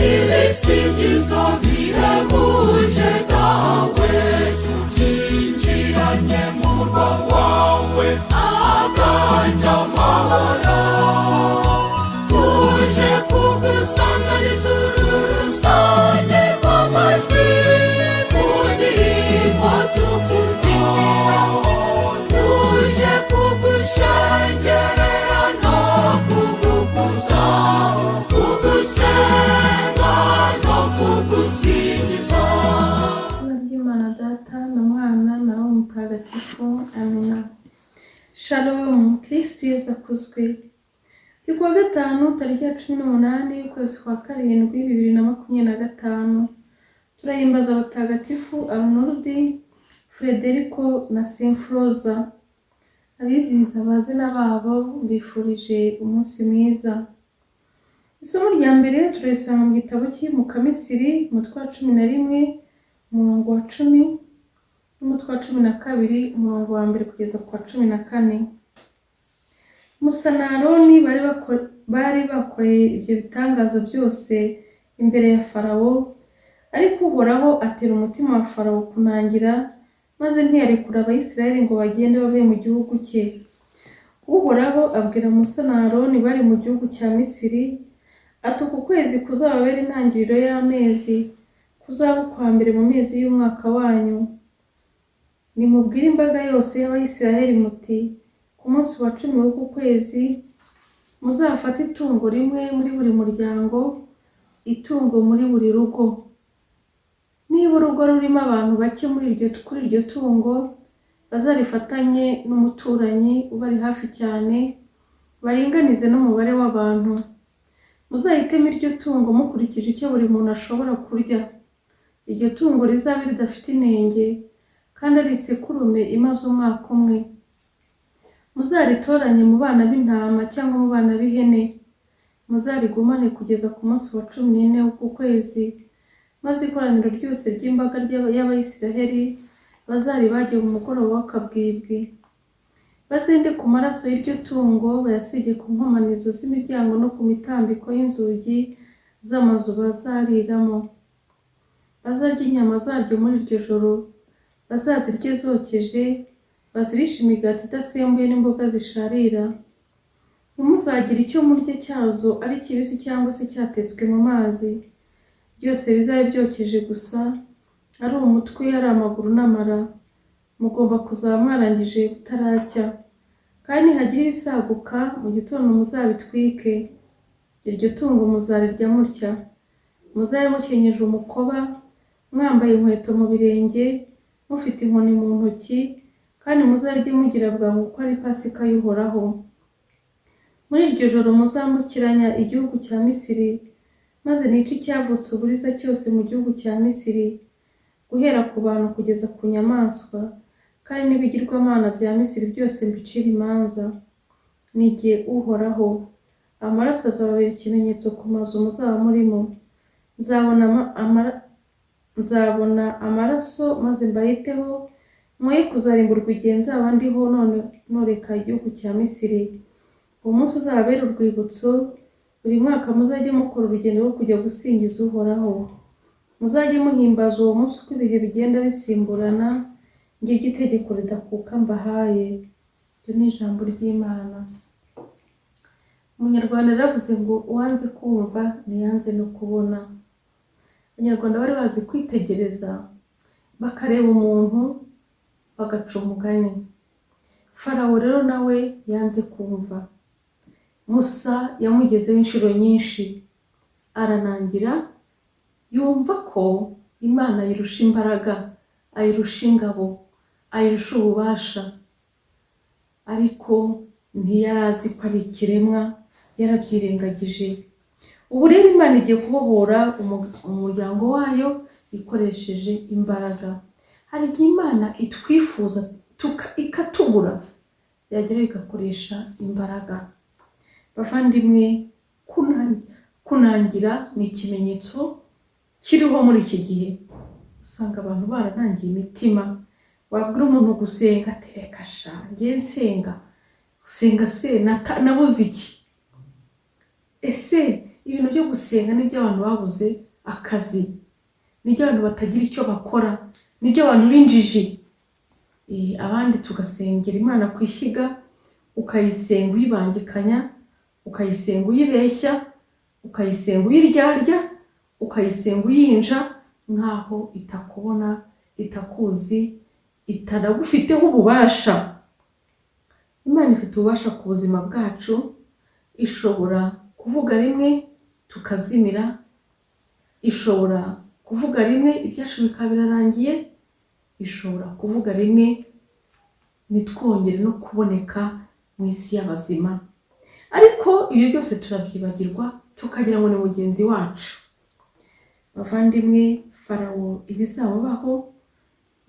Ibisingizo bihebuje Dawe, tubyinjiranye mu murwa wawe ahaganje amahoro. Tuje kugusanganiza uru rusange rw'amajwi mu ndirimbo tukubyinira. Tuje kugushengerera no kugukuza, kugusenga no kugusingiza. Izina ry'Imana Data na Mwana na Roho Mutagatifu, amina. Shalom, Kristu Yezu akuzwe. Ni kuwa gatanu, tariki ya 18, ukwezi kwa karindwi, 2025. Turahimbaza abatagatifu Arnoldi, Frederiko na Simfroza. Abizihiza abazina babo mbifurije umunsi mwiza. Isomo rya mbere turarisanga mu gitabo cy'Imukamisiri, umutwe wa 11, umurongo wa 10, n'umutwe wa 12, umurongo wa mbere kugeza ku wa 14. Musa na Aroni bari bakoreye ibyo bitangaza byose imbere ya Farawo, ariko Uhoraho atera umutima wa Farawo kunangira, maze ntiyarekura Abayisraheli ngo bagende bave mu gihugu cye. Uhoraho abwira Musa na Aroni bari mu gihugu cya Misiri ati: "Uku kwezi kuzababera intangiriro y'amezi, kuzaba ukwa mbere mu mezi y'umwaka wanyu. Nimubwire imbaga yose y'Abayisraheli muti: 'Ku munsi wa 10 w'uku kwezi muzafate itungo rimwe muri buri muryango, itungo muri buri rugo. Niba urugo rurimo abantu bake muri iryo kuri iryo tungo, bazarifatanye n'umuturanyi ubari hafi cyane, baringanize n'umubare w'abantu. Muzahitemo iryo tungo mukurikije icyo buri muntu ashobora kurya. Iryo tungo rizabe ridafite inenge kandi ari isekurume imaze umwaka umwe. Muzaritoranye mu bana b'intama cyangwa mu bana b'ihene. Muzarigumane kugeza ku munsi wa 14 w'uku kwezi, maze ikoraniro ryose ry'imbaga y'Abayisraheli bazaribage mu mugoroba w'akabwibwi. Bazende ku maraso y'iryo tungo bayasige ku nkomanizo z'imiryango no ku mitambiko y'inzugi z'amazu bazariramo. Bazarye inyama zaryo muri iryo joro, bazazirye zokeje, bazirishe imigati idasembuye n'imboga zisharira. Ntimuzagire icyo murya cyazo ari kibisi cyangwa se cyatetswe mu mazi. Byose bizabe byokeje gusa, ari umutwe, ari amaguru n'amara. Mugomba kuzaba mwarangije butaracya. Kandi nihagira ibisaguka mu gitondo muzabitwike. Iryo tungo muzarirya mutya: muzabe mukenyeje umukoba, mwambaye inkweto mu birenge, mufite inkoni mu ntoki, kandi muzarye mugira bwangu kuko ari Pasika y'Uhoraho. Muri iryo joro muzambukiranya igihugu cya Misiri, maze nice icyavutse uburiza cyose mu gihugu cya Misiri, guhera ku bantu kugeza ku nyamaswa, kandi n'ibigirwamana bya Misiri byose mbicire imanza. Ni jye Uhoraho. Amaraso azababera ikimenyetso ku mazu muzaba murimo. Nzabona amaraso maze mbahiteho, mwoye kuzarimburwa igihe nzaba ndiho none noreka igihugu cya Misiri. Uwo munsi uzababere urwibutso, buri mwaka muzajye mukora urugendo rwo kujya gusingiza Uhoraho. Muzajye muhimbaza uwo munsi uko ibihe bigenda bisimburana, ngiryo itegeko ridakuka mbahaye." Iryo ni ijambo ry'Imana. Umunyarwanda yaravuze ngo: "Uwanze kumva ntiyanze no kubona." Abanyarwanda bari bazi kwitegereza, bakareba umuntu bagaca umugani. Farawo rero nawe yanze kumva. Musa yamugezeho inshuro nyinshi aranangira, yumva ko Imana ayirusha imbaraga, ayirusha ingabo, ayirusha ububasha, ariko ntiyari azi ko ari ikiremwa, yarabyirengagije. Ubu rero Imana igiye kubohora umuryango wayo ikoresheje imbaraga. Hari igihe Imana itwifuza ikatubura, yageraho igakoresha imbaraga. Bavandimwe, kunangira ni ikimenyetso kiriho muri iki gihe. Usanga abantu baranangiye imitima. Wabwira umuntu gusenga ati: "Reka sha, njye nsenga usenga se nabuze iki?" Ese Ibintu byo gusenga nibyo abantu babuze akazi, nibyo abantu batagira icyo bakora, nibyo abantu b'injiji. Abandi tugasengera Imana ku ishyiga, ukayisenga uyibangikanya, ukayisenga uyibeshya, ukayisenga uyiryarya, ukayisenga uyinja, nk'aho itakubona, itakuzi, itanagufiteho ububasha. Imana ifite ububasha ku buzima bwacu, ishobora kuvuga rimwe tukazimira, ishobora kuvuga rimwe ibyacu bikaba birarangiye, ishobora kuvuga rimwe ntitwongere no kuboneka mu isi y'abazima. Ariko ibyo byose turabyibagirwa, tukagira ngo ni mugenzi wacu. Bavandimwe, Farawo ibizamubaho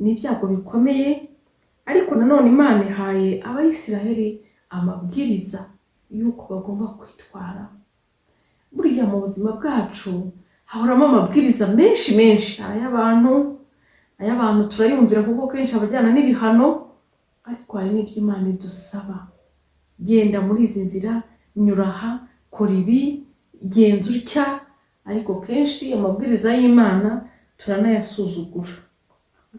ni ibyago bikomeye, ariko nanone Imana ihaye Abayisiraheli amabwiriza y'uko bagomba kwitwara. Burya mu buzima bwacu hahoramo amabwiriza menshi menshi, ay'abantu turayumvira kuko kenshi abajyana n'ibihano, ariko hari n'ibyo Imana idusaba. Genda muri izi nzira, nyura aha, kora ibi, genza utya. Ariko kenshi amabwiriza y'Imana turanayasuzugura.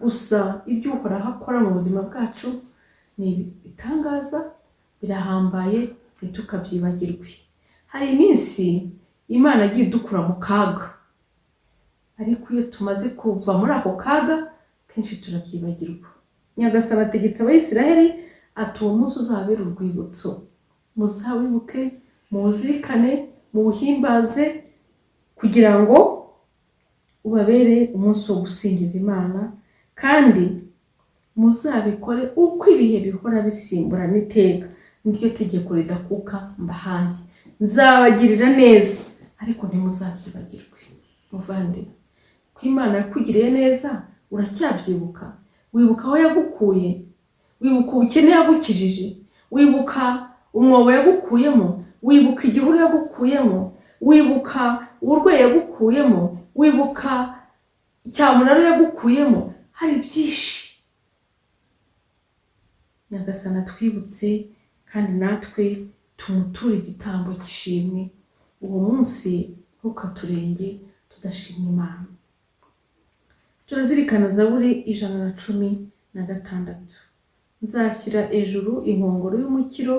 Gusa ibyo Uhoraho akora mu buzima bwacu ni ibitangaza, birahambaye, ntitukabyibagirwe. Hari iminsi Imana yagiye idukura mu kaga, ariko iyo tumaze kuva muri ako kaga kenshi turabyibagirwa. Nyagasani ategetse Abayisiraheli ati: uwo munsi uzabera urwibutso, muzawibuke, muwuzirikane, muwuhimbaze, kugira ngo ubabere umunsi wo gusingiza Imana, kandi muzabikore uko ibihe bihora bisimburana iteka. Niryo tegeko ridakuka mbahaye. Nzabagirira neza, ariko ntimuzabyibagirwe. Muvandimwe, ko Imana yakugiriye neza uracyabyibuka? Wibuka aho yagukuye? Wibuka ubukene yagukijije? Wibuka umwobo yagukuyemo? Wibuka igihuru yagukuyemo? Wibuka uburwayi yagukuyemo? Wibuka cyamunara yagukuyemo? Hari byinshi. Nyagasani atwibutse, kandi natwe tumuture igitambo cy'ishimwe. Uwo munsi ntukaturenge tudashimye Imana. Turazirikana Zaburi 116: nzashyira ejuru inkongoro y'umukiro,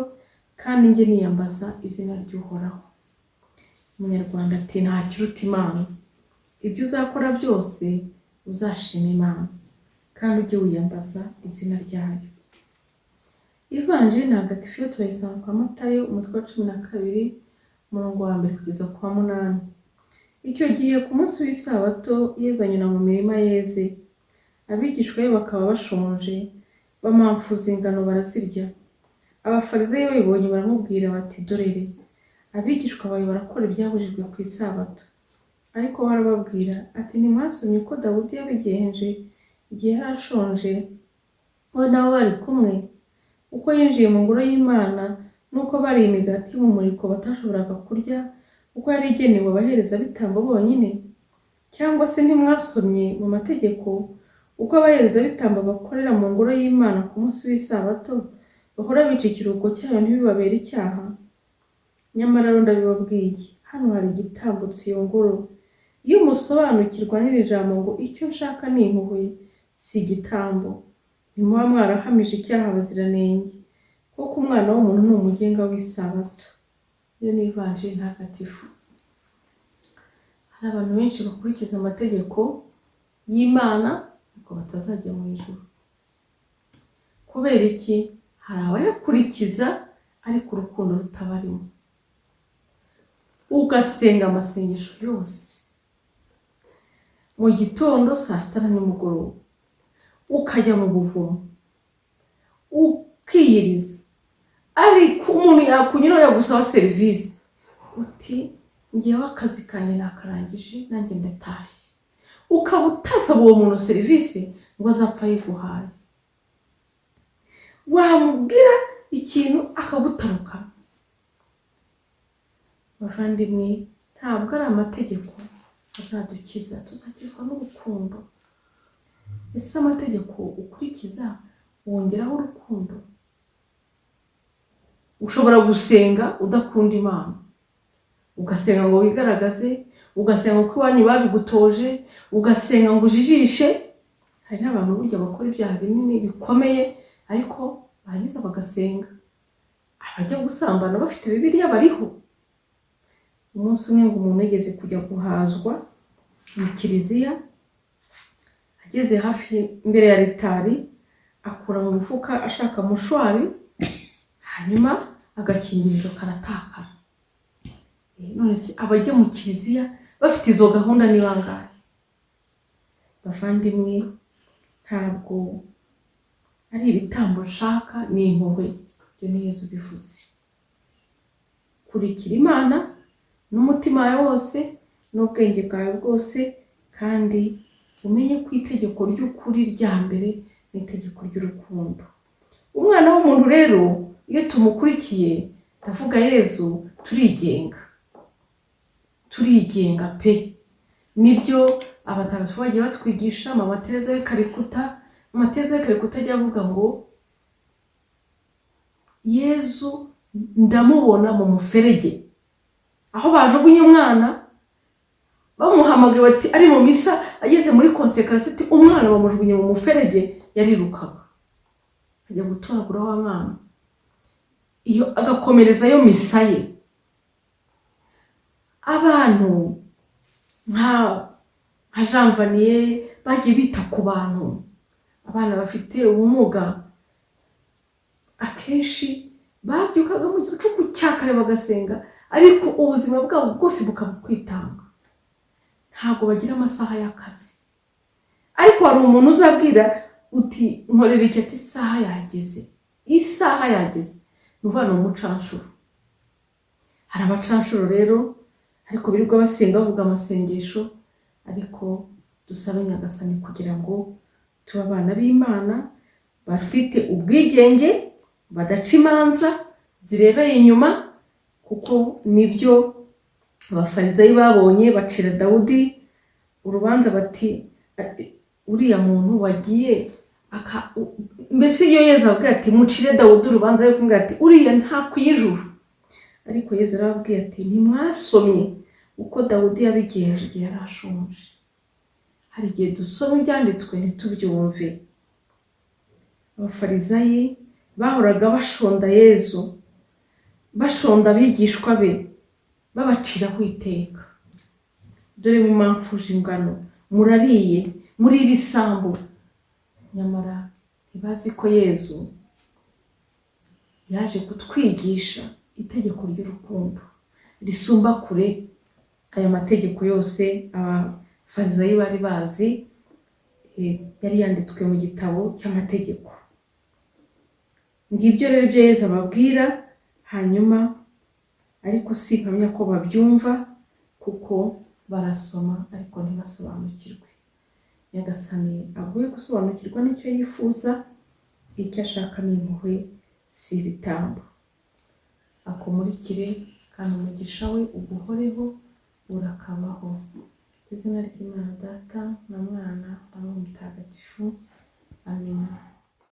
kandi njye niyambaza izina ry'Uhoraho. Umunyarwanda ati: nta kiruta Imana. Ibyo uzakora byose uzashima Imana, kandi ujye wiyambaza izina ryayo. Ivanjiri ntagatifu yo turayisanga kwa Matayo, umutwe wa 12, umurongo wa 1 kugeza ku wa 8. Icyo gihe ku munsi w'isabato Yezu anyura mu mirima yeze, abigishwa be bakaba bashonje, bamamfuza ingano barazirya. Abafarizeyo babibonye baramubwira bati: dorere abigishwa bawe barakora ibyabujijwe ku isabato. Ariko we arababwira ati: ntimwasomye uko Dawudi yabigenje igihe yari ashonje, we nabo bari kumwe, uko yinjiye mu ngoro y'Imana, n'uko bariye imigati y'umumuriko batashoboraga kurya, kuko yari igenewe abaherezabitambo bonyine? Cyangwa se ntimwasomye mu mategeko uko abaherezabitambo bakorera mu ngoro y'Imana ku munsi w'isabato, bahora bica ikiruhuko cyayo ntibibabere icyaha? Nyamara rero ndabibabwiye, hano hari igitambutse iyo ngoro. Iyo musobanukirwa n'iri jambo ngo icyo nshaka ni impuhwe, si igitambo, ntimuba mwarahamije icyaha abaziranenge, kuko Umwana w'umuntu ni umugenga w'isabato. Iyo ni Ivanjiri ntagatifu. Hari abantu benshi bakurikiza amategeko y'Imana ariko batazajya mu ijuru. Kubera iki? Hari abayakurikiza ariko urukundo rutabarimo. Ugasenga amasengesho yose mu gitondo, saa sita na nimugoroba, ukajya mu buvumo, ukiyiriza, ariko umuntu yakunyuraho yagusaba serivisi, uti ngewe akazi kanjye nakarangije, nanjye ndatashye. Ukaba utasaba uwo muntu serivisi ngo azapfa ayiguhaye. Wamubwira ikintu akagutaruka. Bavandimwe, ntabwo ari amategeko azadukiza, tuzakizwa n'urukundo. Ese amategeko ukurikiza wongeraho urukundo? Ushobora gusenga udakunda Imana. Ugasenga ngo wigaragaze, ugasenga uko iwanyu babigutoje, ugasenga ngo ujijishe. Hari n'abantu burya bakora ibyaha binini bikomeye, ariko barangiza bagasenga. Abajya gusambana bafite Bibiliya bariho. Umunsi umwe ngo umuntu yigeze kujya guhazwa mu kiliziya, ageze hafi imbere ya ritari akura mu mufuka ashaka mushwari, hanyuma agakingirizo karatakara. None se abajya mu kiliziya bafite izo gahunda ni bangahe? Bavandimwe, ntabwo ari ibitambo nshaka, ni impuhwe. Ibyo ni Yezu bivuze. Kurikira Imana n'umutima wawe wose n'ubwenge bwawe bwose, kandi umenye ko itegeko ry'ukuri rya mbere ni itegeko ry'urukundo. Umwana w'umuntu rero iyo tumukurikiye, ndavuga Yezu, turigenga, turigenga pe. Nibyo abatagatifu bagiye batwigisha. Mama Tereza w'i Karikuta, Mama Tereza w'i Karikuta ajya avuga ngo Yezu ndamubona mu muferege, aho bajugunye umwana, bamuhamagaye bati ari mu misa, ageze muri konsekarasi ati umwana bamujugunye mu muferege, yarirukaga ajya gutoragura wa mwana, iyo agakomerezayo misa ye. Abantu nka Jean Vanier bagiye bita ku bantu, abana bafite ubumuga, akenshi babyukaga mu gicuku cya kare bagasenga, ariko ubuzima bwabo bwose bukaba kwitanga. Ntabwo bagira amasaha y'akazi. Ariko hari umuntu uzabwira uti nkorera iki, ati isaha yageze, isaha yageze. Ni ukuvuga ni umucanshuro. Hari abacanshuro rero, ariko birirwa basenga bavuga amasengesho. Ariko dusabe Nyagasani kugira ngo tube abana b'Imana bafite ubwigenge, badaca imanza zirebeye inyuma, kuko nibyo Abafarizayi babonye bacira Dawudi urubanza bati uriya muntu wagiye mbese iyo Yezu ababwira ati mucire Dawudi urubanza, yo kumubwira ati uriya ntakwiye ijuru. Ariko Yezu arababwira ati ntimwasomye uko Dawudi yabigenje igihe yari ashonje? Hari igihe dusoma ibyanditswe ntitubyumve. Abafarizayi bahoraga bashonda Yezu, bashonda abigishwa be, babaciraho iteka. Dore mumamfuje ingano, murariye, muri ibisambo. Nyamara ntibazi ko Yezu yaje kutwigisha itegeko ry'urukundo risumba kure aya mategeko yose Abafarizayi bari bazi, yari yanditswe mu gitabo cy'amategeko. Ngibyo rero ibyo Yezu ababwira, hanyuma ariko si mpamya ko babyumva, kuko barasoma ariko ntibasobanukirwe. Nyagasani aguhe gusobanukirwa n'icyo yifuza. Icyo ashaka ni impuhwe, si ibitambo. Akumurikire kandi umugisha we uguhoreho, urakabaho. Ku izina ry'Imana Data na Mwana na Roho Mutagatifu, amina.